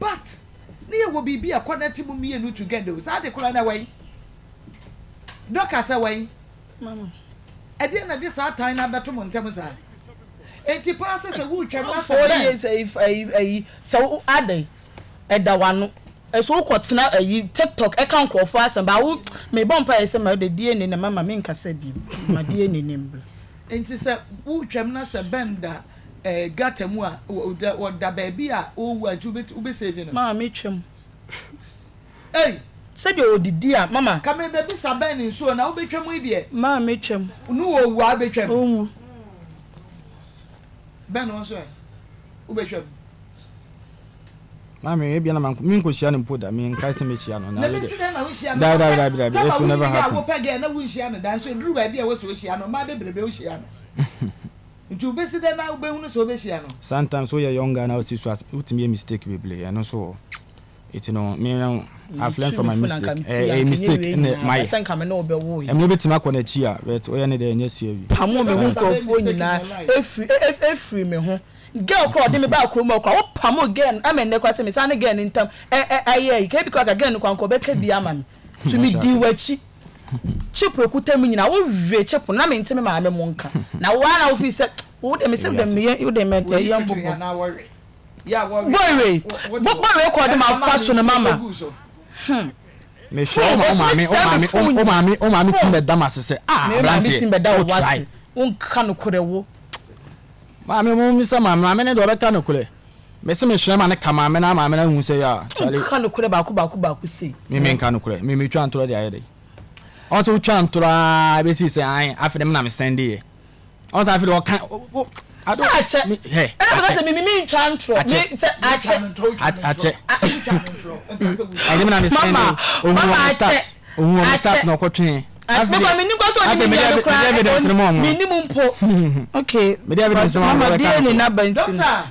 But ne yɛ wɔ biribi a connect mu mmienu together o. Saa de koraa na wɛn. Dɔka sɛ wɛn. Mama. Ɛdeɛ na de saa tan no abɛto mo ntam saa. Enti paa sɛ wotwam na sɛ Four bɛn. years ayi ayi ayi sɛ wo adɛn ɛda w'ano ɛso wokɔ tena ayi TikTok ɛka nkurɔfoɔ asɛm ba wo mebɔ mpa yɛ sɛ ma de DNA na mama menkasa bi ma DNA ne mbra. Nti sɛ wotwam na sɛ bɛn da gutter mu a, ɔda baabi a ɔrewu a, nti wobɛ save no? Mama metwam. Ei! Sɛdeɛ ɔdidi a mama. Ka mebɛbisa bɛn ne nsuo na wobɛtwam yi deɛ. Mama metwam. Ne ɔwu a wobɛtwam? Ɔnwu. Bɛn wo nso ɛ? Wobɛtwam? Maame, ebia na menkɔhyia no mpo da, menkae sɛ mehyia no. Na bɛsi dɛn na wonhyia no? Dabi, dabi, dabi, dabi, Tama it will never wonyini a happen. wopɛ gɛɛ na wonhyia no da nso ɛduru baabi a ɛwɔ sɛ wohyia no, mmaa bebrebe wohyia no. Nti wobɛsi dɛn na wobɛhunu sɛ wobɛhyia no? Sometimes woyɛ young guy na wosi so a, wotumi yɛ mistake bebree, ɛno nso wɔ hɔ. Eti no, me no, I've learned from my mistake. Ɛyɛ mistake ɛna mayɛ. Ɛmɛ bɛtumi akɔ n'akyi a, but woyɛ ne deɛ ɛnyɛ serious. Pamo me ho nkurɔfoɔ nyinaa efiri me ho. Girl kora ɔde me baa kurom hɔ kora, wo pamo girl no ɛmɛ nnɛ kora sɛ me saa ne girl no ntam ɛyɛ yi, kebi kora ka girl no kora nka ɔbɛka bi ama me. So me di w'akyi. Chip ekuta mu nyinaa, wo we chip no na me nte me maame mo nka. Na wo ara na wo fi sɛ, wo de me sɛ de me yɛ, wo de me ɛyɛ mbobɔ. Boy wei kɔ ɔde ma fa so no mama. Mehwɛ wo maame, wo maame, wo maame, wo maame ti bɛda ma sesɛ. Ah, Me maame ti aberanteɛ, bɛda wo wo try. wase. Wonka nokorɛ wo. Maame mo misa maame, maame ne deɛ ɔbɛka nokorɛ. Mese mehwɛ ma ne ka maame na maame na hu sɛ yɛ a, Charlie. Wonka nokorɛ baako baako baako sei. Me menka nokorɛ, me metwa ntorɔ de ayɛ dɛ. Ɔn sɛ wotwa ntorɔ aa bɛsi sɛ ae, afei de me na me sɛnde yɛ. Ɔn sɛ afei de ɔka, Sɛ akyɛ, ɛna meka sɛ mimi mentwa ntorɔ, me sɛ akyɛ. Akyɛ. Ɛnyɛ me na me sɛnde. Mama, Ohun mama wɔ me akyɛ. start. Ohun wɔ me start Akyɛ. na ɔkɔtwee. Afei Mekɔ de, menim kɔ sɛ ɔne afei me mede nua no mede koraa evidence no ma ɔmo. menim mpo. Okay, Mede evidence no ma ɔmo mama ɔbɛka DNA nokorɛ. n'aba nti no. Doctor!